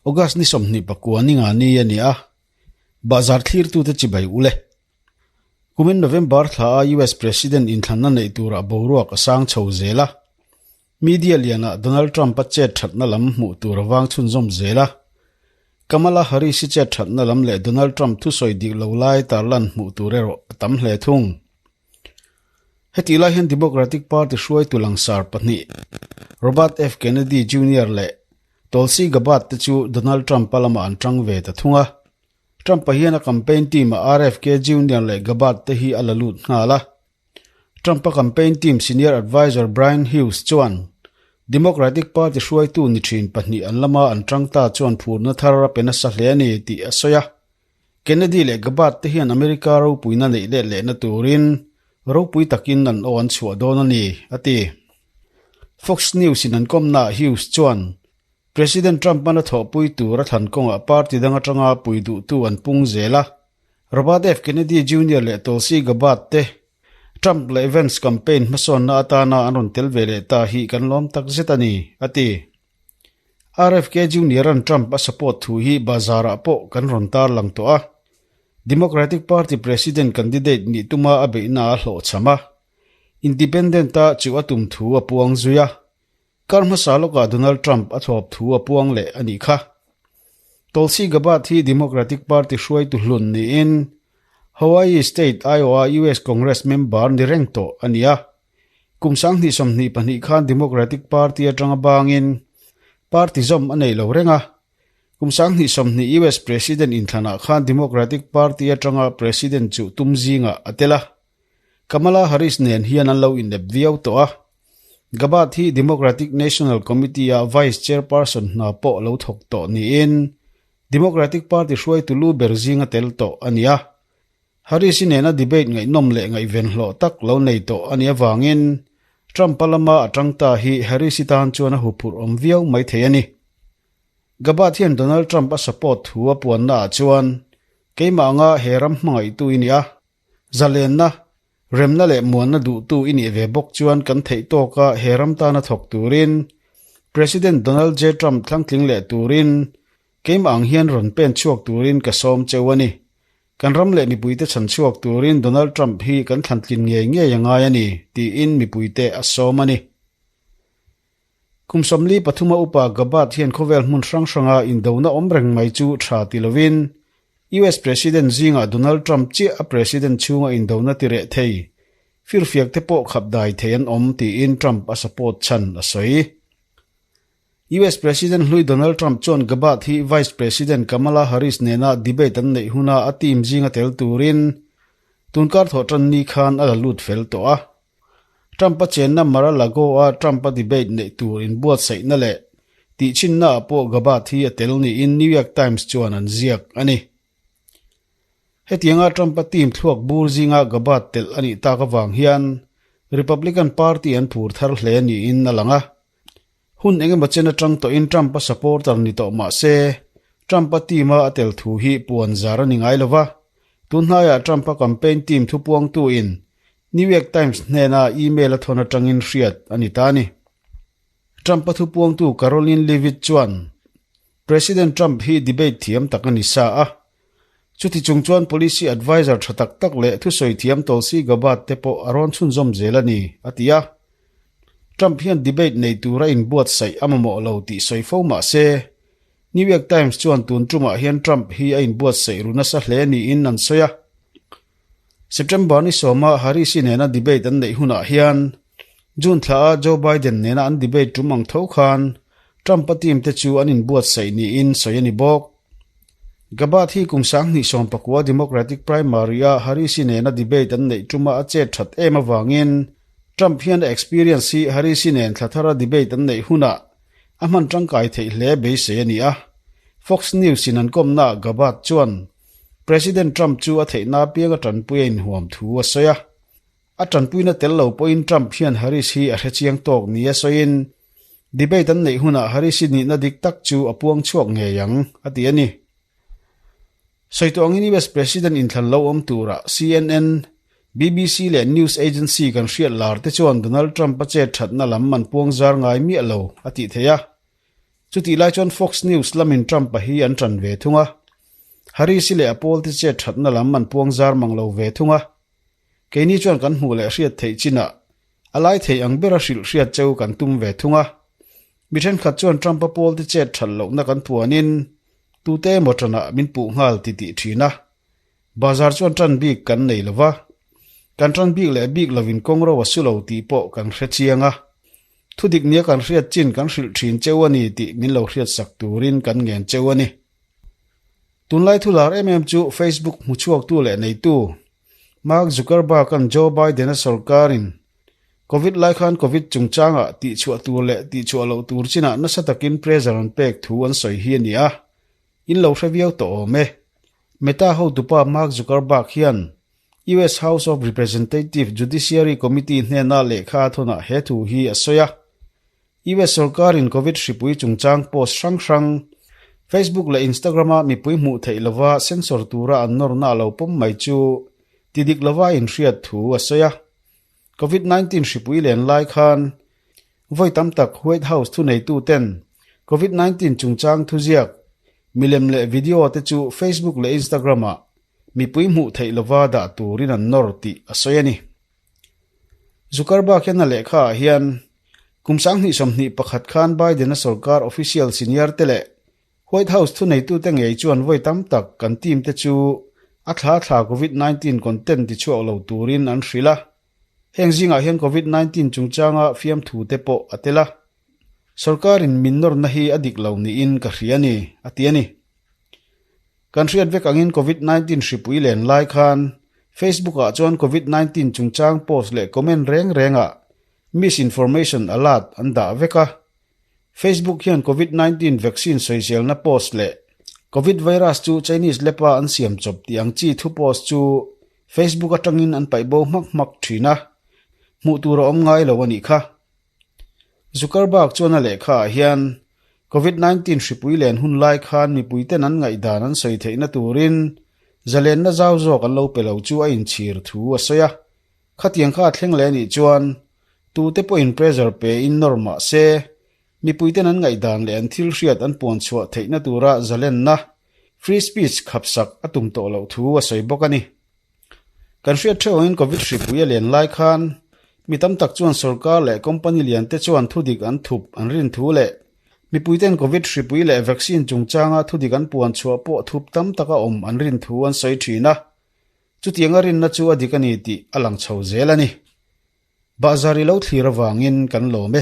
August ni 29 ninga ni a ni a, bahzar thlirtute chibai ule. Kumin November thla a US President inthlanna neih turah boruak a sang chho zel a. Media lianah Donald Trump-a chet thatna lam hmuh tur a vang chhunzawm zel a. Kamala Harris-i chet thatna lam leh Donald Trump thusawi dik lo lai tarlan hmuh tur erawh a tam hle thung. Hetih lai hian Democratic Party hruaitu langsar pahnih, Robert F. Kennedy Junior leh Tulsi Gabbard te chu Donald Trump-a lamah an tang ve ta thung a. Trump-a hian a campaign team-ah RFK Junior leh Gabbard te hi a la lut nghal a. Trump-a campaign team senior adviser Brian Hughes chuan Democratic Party hruaitu ni thin pahnih an lama an tang ta chuan phurna thar a pe nasa hle a ni tih a sawi a. Kennedy leh Gabbard te hian America ropuina neih let lehna turin ropui takin an aw an chhuah dawn a ni, a ti. Fox News-in an kawmnaah Hughes chuan, President Trump-an a thawhpui tur a thlan kawngah party dang atanga pui duhtu an pung zel a. Robert F. Kennedy Junior leh Tulsi Gabbard te Trump leh Vance campaign hmasawnna atana an rawn tel ve leh ta hi kan lawm takzet a ni, a ti. RFK Junior-a'n Trump a support thu hi bazar-ah pawh kan rawn tarlang tawh a. Democratic Party President candidate nih tuma a beihna a hlawhchham a. Independent-a chu a tum thu a puang zui a. Kar hmasa lawkah Donald Trump a thlawp thu a puang leh a nih kha. Tulsi Gabbard hi Democratic Party hruaitu hlun niin Hawaii State aiawha US Congress member ni reng tawh a ni a. Kum 2022 khan Democratic Party atanga bangin party zawm a nei lo reng a. Kum 2020 US President inthlanah khan Democratic Party atanga President chu tum zingah a tel a. Kamala Harris nen hian an lo inep viau tawh a. Gabbard hi Democratic National Committee-a Vice Chairperson hna pawh lo thawk tawh niin Democratic Party hruaitu lu ber zinga tel tawh a ni a. Harris-i nena debate ngaihnawm leh ngaihven hlawh tak lo nei tawh a nih avangin Trump-a lama a tang ta hi Harris-i tan chuan a huphurh awm viau mai thei a ni. Gabbard hian Donald Trump a support thu a puannaah chuan, Keimah anga he ram hmangaihtu i ni a, Zalenna, remna leh muanna duhtu i nih ve bawk chuan kan theih tawka he ram tana thawk turin President Donald J. Trump thlangtling leh turin keimah ang hian rawn pen chhuak turin ka sawm cheu a ni. Kan ram leh mipuite chhan chhuak turin Donald Trump hi kan thlantlin ngei ngei a ngai a ni, tiin mipuite a sawm a ni. Kum 43 a upa Gabbard hian khawvel hmun hrang hranga indona awm reng mai chu tha ti lovin US President zingah Donald Trump chiah a President chhunga indona ti reh thei, firfiak te pawh khap dai thei an awm tiin Trump a support chhan a sawi. US President hlui Donald Trump chuan Gabbard hi Vice President Kamala Harris nena debate an neih huna a team zinga tel turin tunkar thawhtan ni khan a la lut fel tawh a. Trump-a chenna Mar-a-Lago-a Trump-a debate neih tur inbuatsaihna leh tihchhinnaah pawh Gabbard hi a tel niin New York Times chuan an ziak a ni. Hetianga Trump-a team thluak bur zinga Gabbard telh a nih tak avang hian Republican Party an phur thar hle niin a lang a. Hun engemaw chen atang tawhin Trump-a supporter ni tawh mah se, Trump-a team-a a tel thu hi puan zar a ni ngai lo va. Tun hnaiah Trump-a campaign team thupuangtuin New York Times hnena email a thawn atangin hriat a ni ta a ni. Trump-a thupuangtu Karoline Leavitt chuan, President Trump hi debate thiam tak a ni sa a. Chuti chung chuan policy adviser tha tak tak leh thusawi thiam Tulsi Gabbard te pawh a rawn chhunzawm zel a ni, a ti a. Trump hian debate nei tura inbuatsaih a mamawh lo tih sawi fo mah se, New York Times chuan tun tumah hian Trump hi a inbuatsaih ru nasa hle niin an sawi a. September ni sawma Harris-i nena debate an neih hunah hian June thlaah Joe Biden nena an debate tum ang tho khan Trump-a team te chu an inbuatsaih niin sawi a ni bawk. Gabbard hi kum 2019 Democratic primary-a Harris-i nena debate an neih tuma a chet that em avangin Trump hian a experience hi Harris-i nen thla thara debate an neih hunah a hman tangkai theih hle beisei a ni a. Fox News-in an kawmnaah Gabbard chuan President Trump chu a theihna apiang a tanpui a inhuam thu a sawi a. A tanpuina tel lo pawhin Trump hian Harris hi a hrechiang tawk nia sawiin, debate an neih hunah Harris-i nihna dik tak chu a puang chhuak ngei ang, a ti a ni. Sawi tawh angin US President inthlan lo awm turah CNN, BBC leh news agency kan hriat lar te chuan Donald Trump-a chet thatna lam an puang zar ngai miah lo, a tih theih a. Chutih lai chuan Fox News lamin Trump-a hi an ṭan ve thung a. Harris-i leh a pawlte chet ṭhatna lam an puang zar mang lo ve thung a. Keini chuan kan hmuh leh hriat theih chinah a lai thei ang bera hrilh hriat cheu kan tum ve thung a. Mi ṭhenkhat chuan Trump-a pawlte chet ṭhat lohna kan puanin tute emaw ṭanah min puh nghal ti tih ṭhin a. Bazar chuan ṭan bik kan nei lo va, kan ṭan bik leh bik lovin kawng ro a su lo tih pawh kan hre chiang a. Thudik nia kan hriat chin kan hrilh ṭhin cheu a ni tih min lo hriatsak turin kan ngen cheu a ni. Tunlai thular em em chu Facebook hmuchhuaktu leh neitu Mark Zuckerberg-a'n Joe Biden-a sawrkarin Covid lai khan Covid chungchangah tihchhuah tur leh tihchhuah loh tur chinah nasa takin pressure an pek thu an sawi hi a ni a, in lo hre viau tawh awm e. Meta hotupa Mark Zuckerberg hian US House of Representative Judiciary Committee hnena lehkha a thawnah he thu hi a sawi a. US sawrkarin Covid hripui chungchang post hrang hrang Facebook leh Instagram-a mipui hmuh theih lova censor tura an nawrna a lo pawm mai chu tidik lova inhriat thu a sawi a. Covid 19 hripui len lai khan vawi tam tak White House thuneituten Covid 19 chungchang thuziak milem leh video te chu Facebook leh Instagram-ah mipui hmuh theih lova dah turin an nawr tih a sawi a ni. Zuckerberg hian a lehkhaah hian kum 2021 khan Biden-a sorkar official senior te leh White House thuneitute ngei chuan vawi tam tak kan team te chu a thla thla Covid 19 content tichhuak lo turin an hrilh a. Heng zingah hian Covid 19 chungchanga fiamthu te pawh a tel a. Sorkarin min nawrna hi a dik lo niin ka hria a ni, a ti a ni. Kan hriat vek angin Covid 19 hripui len lai khan Facebook ah chuan Covid 19 chungchang post leh comment reng rengah misinformation alert an dah vek a. Facebook hian Covid 19 vaccine sawiselna post leh Covid virus chu Chinese lab-a an siam chawp tih ang chi thu post chu Facebook atangin an paih bo hmak hmak thin a, hmuh tur a awm ngai lo a nih kha. Zuckerberg chuan a lehkha ah hian Covid 19 hripui len hun lai khan mipuiten an ngaihdan an sawi theihna turin zalenna zau zawk an lo pe lo chu a inchhir thu a sawi a. Khatiang kha a thleng leh anih chuan tute pawhin pressure pe in nawr mah se mipuiten an ngaihdan leh an thil hriat an puan chhuah theihna tura zalenna, free speech, khapsak a tum tawh loh thu a sawi bawk a ni. Kan hriat theuh angin Covid hripui a len lai khan mi tam tak chuan sorkar leh company lian te chuan thudik an thup an rin thu leh mipuiten Covid hripui leh vaccine chungchanga thudik an puan chhuah pawh thup tam taka awm an rin thu an sawi thin a. Chutianga rinna chu a dik a ni tih a lang chho zel a ni. Bahzar i lo thlir avangin kan lawm e.